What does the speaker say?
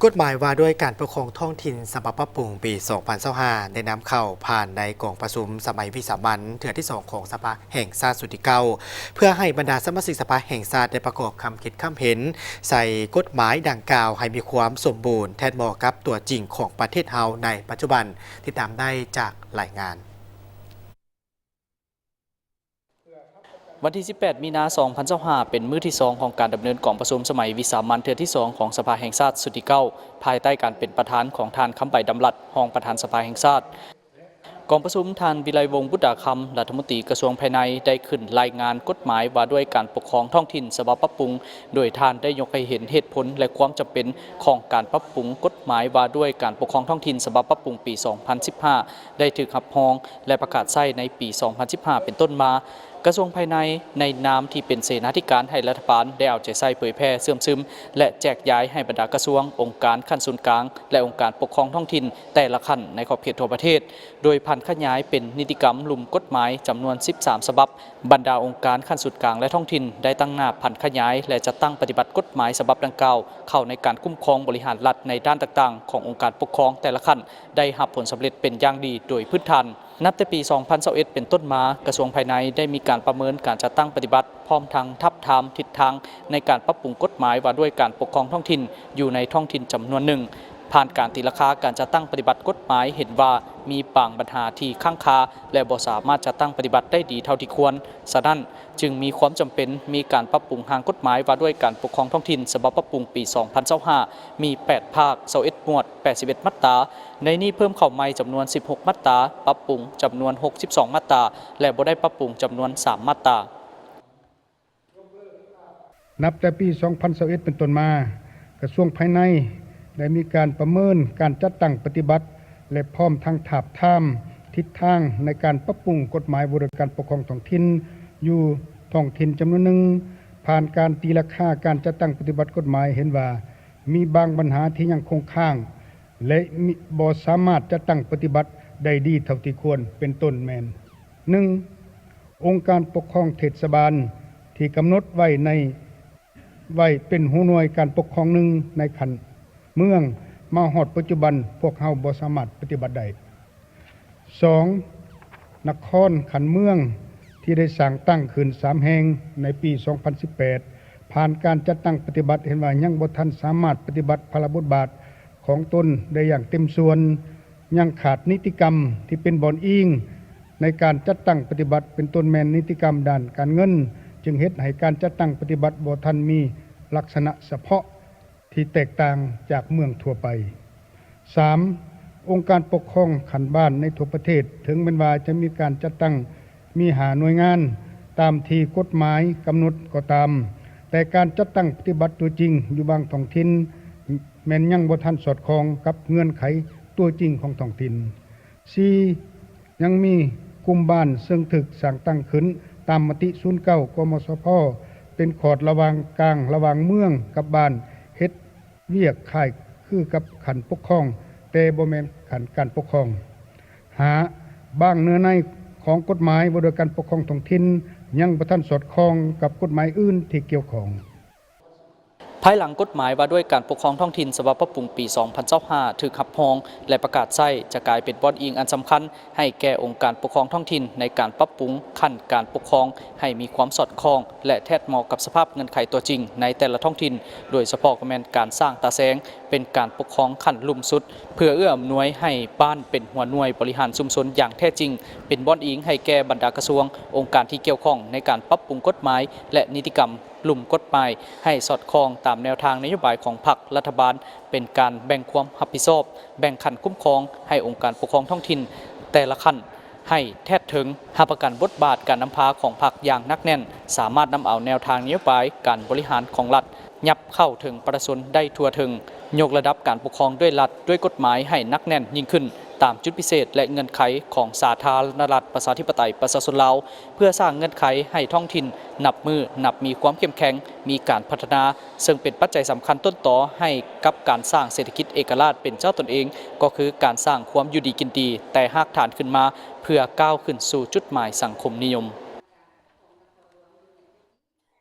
ກົດໝາຍວ່າດ້ວຍການປົກຄອງທ້ອງຖິ່ນສະບັບປັບປຸງປີສອງພັນຊາວຫ້າ ໄດ້ນຳເຂົ້າຜ່ານໃນກອງປະຊຸມສະໄໝວິສາມັນເທື່ອທີສອງຂອງສະພາແຫ່ງຊາດຊຸດທີເກົ້າ ເພື່ອໃຫ້ບັນດາສະມາຊິກສະພາແຫ່ງຊາດໄດ້ປະກອບຄຳຄິດຄຳເຫັນໃສ່ກົດໝາຍດັ່ງກ່າວໃຫ້ມີຄວາມສົມບູນ ແທດເໝາະກັບຕົວຈິງຂອງປະເທດເຮົາໃນປັດຈຸບັນ. ຕິດຕາມໄດ້ຈາກລາຍງານ. ວັນທີສິບແປດ ມີນາ ສອງພັນຊາວຫ້າ ເປັນມື້ທີສອງຂອງການດຳເນີນກອງປະຊຸມສະໄໝວິສາມັນເທື່ອທີສອງຂອງສະພາແຫ່ງຊາດຊຸດທີເກົ້າ ພາຍໃຕ້ການເປັນປະທານຂອງທ່ານ ຄຳໃບ ດຳລັດ ຮອງປະທານສະພາແຫ່ງຊາດ. ກອງປະຊຸມ ທ່ານ ວິໄລວົງ ບຸດດາຄຳ ລັດຖະມົນຕີກະຊວງພາຍໃນ ໄດ້ຂຶ້ນລາຍງານກົດໝາຍວ່າດ້ວຍການປົກຄອງທ້ອງຖິ່ນສະບັບປັບປຸງ, ໂດຍທ່ານໄດ້ຍົກໃຫ້ເຫັນເຫດຜົນ ແລະ ຄວາມຈຳເປັນຂອງການປັບປຸງກົດໝາຍວ່າດ້ວຍການປົກຄອງທ້ອງຖິ່ນສະບັບປັບປຸງປີສອງພັນສິບຫ້າ ໄດ້ຖືກຮັບຮອງ ແລະ ປະກາດໃຊ້ໃນປີສອງພັນສິບຫ້າເປັນຕົ້ນມາ. ກະຊວງພາຍໃນ ໃນນາມທີ່ເປັນເສນາທິການໃຫ້ລັດຖະບານ ໄດ້ເອົາໃຈໃສ່ເຜີຍແຜ່ເຊື່ອມຊຶມ ແລະ ແຈກຢາຍໃຫ້ບັນດາກະຊວງ, ອົງການຂັ້ນສູນກາງ ແລະ ອົງການປົກຄອງທ້ອງຖິ່ນແຕ່ລະຂັ້ນໃນຂອບເຂດທົ່ວປະເທດ, ໂດຍຜັນຂະຫຍາຍເປັນນິຕິກຳລຸ່ມກົດໝາຍຈຳນວນສິບສາມສະບັບ. ບັນດາອົງການຂັ້ນສູນກາງ ແລະ ທ້ອງຖິ່ນ ໄດ້ຕັ້ງໜ້າຜັນຂະຫຍາຍ ແລະ ຈັດຕັ້ງປະຕິບັດກົດໝາຍສະບັບດັ່ງກ່າວເຂົ້າໃນການຄຸ້ມຄອງບໍລິຫານລັດໃນດ້ານຕ່າງໆຂອງອົງການປົກຄອງແຕ່ລະຂັ້ນ ໄດ້ຮັບຜົນສຳເລັດເປັນຢ່າງດີໂດຍພື້ນຖານ. ນັບແຕ່ປີສອງພັນຊາວເອັດເປັນຕົ້ນມາ, ກະຊວງພາຍໃນໄດ້ມີການປະເມີນການຈັດຕັ້ງປະຕິບັດ ພ້ອມທັງທາບທາມທິດທາງໃນການປັບປຸງກົດໝາຍວ່າດ້ວຍການປົກຄອງທ້ອງຖິ່ນຢູ່ໃນທ້ອງຖິ່ນຈຳນວນໜຶ່ງ. ຜ່ານການຕີລາຄາການຈັດຕັ້ງປະຕິບັດກົດໝາຍ ເຫັນວ່າມີບາງບັນຫາທີ່ຄ້າງຄາ ແລະ ບໍ່ສາມາດຈັດຕັ້ງປະຕິບັດໄດ້ດີເທົ່າທີ່ຄວນ. ສະນັ້ນ, ຈຶ່ງມີຄວາມຈຳເປັນມີການປັບປຸງຮ່າງກົດໝາຍວ່າດ້ວຍການປົກຄອງທ້ອງຖິ່ນສະບັບປັບປຸງປີສອງພັນຊາວຫ້າ ມີແປດພາກ, ຊາວເອັດໝວດ, ແປດສິບເອັດມາດຕາ. ໃນນີ້ເພີ່ມເຂົ້າໃໝ່ຈຳນວນສິບຫົກມາດຕາ, ປັບປຸງຈຳນວນຫົກສິບສອງມາດຕາ ແລະ ບໍ່ໄດ້ປັບປຸງຈຳນວນສາມມາດຕາ. ນັບແຕ່ປີສອງພັນຊາວເອັດເປັນຕົ້ນມາ, ກະຊວງພາຍໃນໄດ້ມີການປະເມີນການຈັດຕັ້ງປະຕິບັດ ແລະ ພ້ອມທັງທາບທາມທິດທາງໃນການປັບປຸງກົດໝາຍວ່າດ້ວຍການປົກຄອງທ້ອງຖິ່ນຢູ່ທ້ອງຖິ່ນຈຳນວນໜຶ່ງ. ຜ່ານການຕີລາຄາການຈັດຕັ້ງປະຕິບັດກົດໝາຍ ເຫັນວ່າມີບາງບັນຫາທີ່ຍັງຄົງຄ້າງ ແລະ ມີ ບໍ່ສາມາດຈັດຕັ້ງປະຕິບັດໄດ້ດີເທົ່າທີ່ຄວນ, ເປັນຕົ້ນແມ່ນ ໜຶ່ງ ອົງການປົກຄອງເທດສະບານທີ່ກຳນົດໄວ້ໃນ ໄວ້ເປັນຫົວໜ່ວຍການປົກຄອງໜຶ່ງໃນຂັ້ນເມືອງ, ມາຮອດປັດຈຸບັນພວກເຮົາບໍ່ສາມາດປະຕິບັດໄດ້. ສອງ ນະຄອນຂັ້ນເມືອງທີ່ໄດ້ສ້າງຕັ້ງຂຶ້ນສາມແຫ່ງໃນປີສອງພັນສິບແປດ ຜ່ານການຈັດຕັ້ງປະຕິບັດເຫັນວ່າຍັງບໍ່ທັນສາມາດປະຕິບັດພາລະບົດບາດຂອງຕົນໄດ້ຢ່າງເຕັມສ່ວນ, ຍັງຂາດນິຕິກຳທີ່ເປັນບ່ອນອີງໃນການຈັດຕັ້ງປະຕິບັດ, ເປັນຕົ້ນແມ່ນນິຕິກຳດ້ານການເງິນ, ຈຶ່ງເຮັດໃຫ້ການຈັດຕັ້ງປະຕິບັດບໍ່ທັນມີລັກສະນະສະເພາະທີ່ແຕກຕ່າງຈາກເມືອງທົ່ວໄປ. ສາມ ອົງການປົກຄອງຂັ້ນບ້ານໃນທົ່ວປະເທດ, ເຖິງແມ່ນວ່າຈະມີການຈັດຕັ້ງມີຫ້າໜ່ວຍງານຕາມທີ່ກົດໝາຍກຳນົດກໍຕາມ, ແຕ່ການຈັດຕັ້ງປະຕິບັດຕົວຈິງຢູ່ບາງທ້ອງຖິ່ນ ແມ່ນຍັງບໍ່ທັນສອດຄ່ອງກັບເງື່ອນໄຂຕົວຈິງຂອງທ້ອງຖິ່ນ. ສີ່ ຍັງມີກຸ່ມບ້ານເຊິ່ງຖືກສ້າງຕັ້ງຂຶ້ນຕາມມະຕິສູນເກົ້າ ກມສພ ເປັນຂອດລະຫວ່າງກາງລະຫວ່າງເມືອງກັບບ້ານ, ເຮັດວຽກຄ້າຍຄືກັບຂັ້ນປົກຄອງ ແຕ່ບໍ່ແມ່ນຂັ້ນການປົກຄອງ. ຫ້າ ບາງເນື້ອໃນຂອງກົດໝາຍວ່າດ້ວຍການປົກຄອງທ້ອງຖິ່ນ ຍັງບໍ່ທັນສອດຄ່ອງກັບກົດໝາຍອື່ນທີ່ກ່ຽວຂ້ອງ. ພາຍຫຼັງກົດໝາຍວ່າດ້ວຍການປົກຄອງທ້ອງຖິ່ນສະບັບປັບປຸງປີສອງພັນຊາວຫ້າ ຖືກຮັບຮອງ ແລະ ປະກາດໃຊ້, ຈະກາຍເປັນບ່ອນອີງອັນສຳຄັນໃຫ້ແກ່ອົງການປົກຄອງທ້ອງຖິ່ນໃນການປັບປຸງຂັ້ນການປົກຄອງໃຫ້ມີຄວາມສອດຄ່ອງ ແລະ ແທດເໝາະກັບສະພາບເງື່ອນໄຂຕົວຈິງໃນແຕ່ລະທ້ອງຖິ່ນ, ໂດຍສະເພາະກໍແມ່ນການສ້າງຕາແສງເປັນການປົກຄອງຂັ້ນລຸ່ມສຸດ, ເພື່ອເອື້ອອຳນວຍໃຫ້ບ້ານເປັນຫົວໜ່ວຍບໍລິຫານຊຸມຊົນຢ່າງແທ້ຈິງ, ເປັນບ່ອນອີງໃຫ້ແກ່ບັນດາກະຊວງ, ອົງການທີ່ກ່ຽວຂ້ອງໃນການປັບປຸງກົດໝາຍ ແລະ ນິຕິກຳ ລຸ່ມກົດໝາຍໃຫ້ສອດຄ່ອງຕາມແນວທາງນະໂຍບາຍຂອງພັກລັດຖະບານ, ເປັນການແບ່ງຄວາມຮັບຜິດຊອບ, ແບ່ງຂັ້ນຄຸ້ມຄອງໃຫ້ອົງການປົກຄອງທ້ອງຖິ່ນແຕ່ລະຂັ້ນໃຫ້ແທດເຖິງ, ຮັບປະກັນບົດບາດການນຳພາຂອງພັກຢ່າງໜັກແໜ້ນ, ສາມາດນຳເອົາແນວທາງນະໂຍບາຍການບໍລິຫານຂອງລັດ ຫຍັບເຂົ້າເຖິງປະຊາຊົນໄດ້ທົ່ວເຖິງ, ຍົກລະດັບການປົກຄອງດ້ວຍລັດ, ດ້ວຍກົດໝາຍໃຫ້ໜັກແໜ້ນຍິ່ງຂຶ້ນ, ຕາມຈຸດພິເສດ ແລະ ເງື່ອນໄຂຂອງສາທາລະນະລັດ ປະຊາທິປະໄຕ ປະຊາຊົນລາວ, ເພື່ອສ້າງເງື່ອນໄຂໃຫ້ທ້ອງຖິ່ນນັບມື້ນັບມີຄວາມເຂັ້ມແຂງ, ມີການພັດທະນາ, ເຊິ່ງເປັນປັດໄຈສຳຄັນຕົ້ນຕໍໃຫ້ກັບການສ້າງເສດຖະກິດເອກະລາດເປັນເຈົ້າຕົນເອງ, ກໍຄືການສ້າງຄວາມຢູ່ດີກິນດີແຕ່ຮາກຖານຂຶ້ນມາ, ເພື່ອກ້າວຂຶ້ນສູ່ຈຸດໝາຍສັງຄົມນິຍົມ.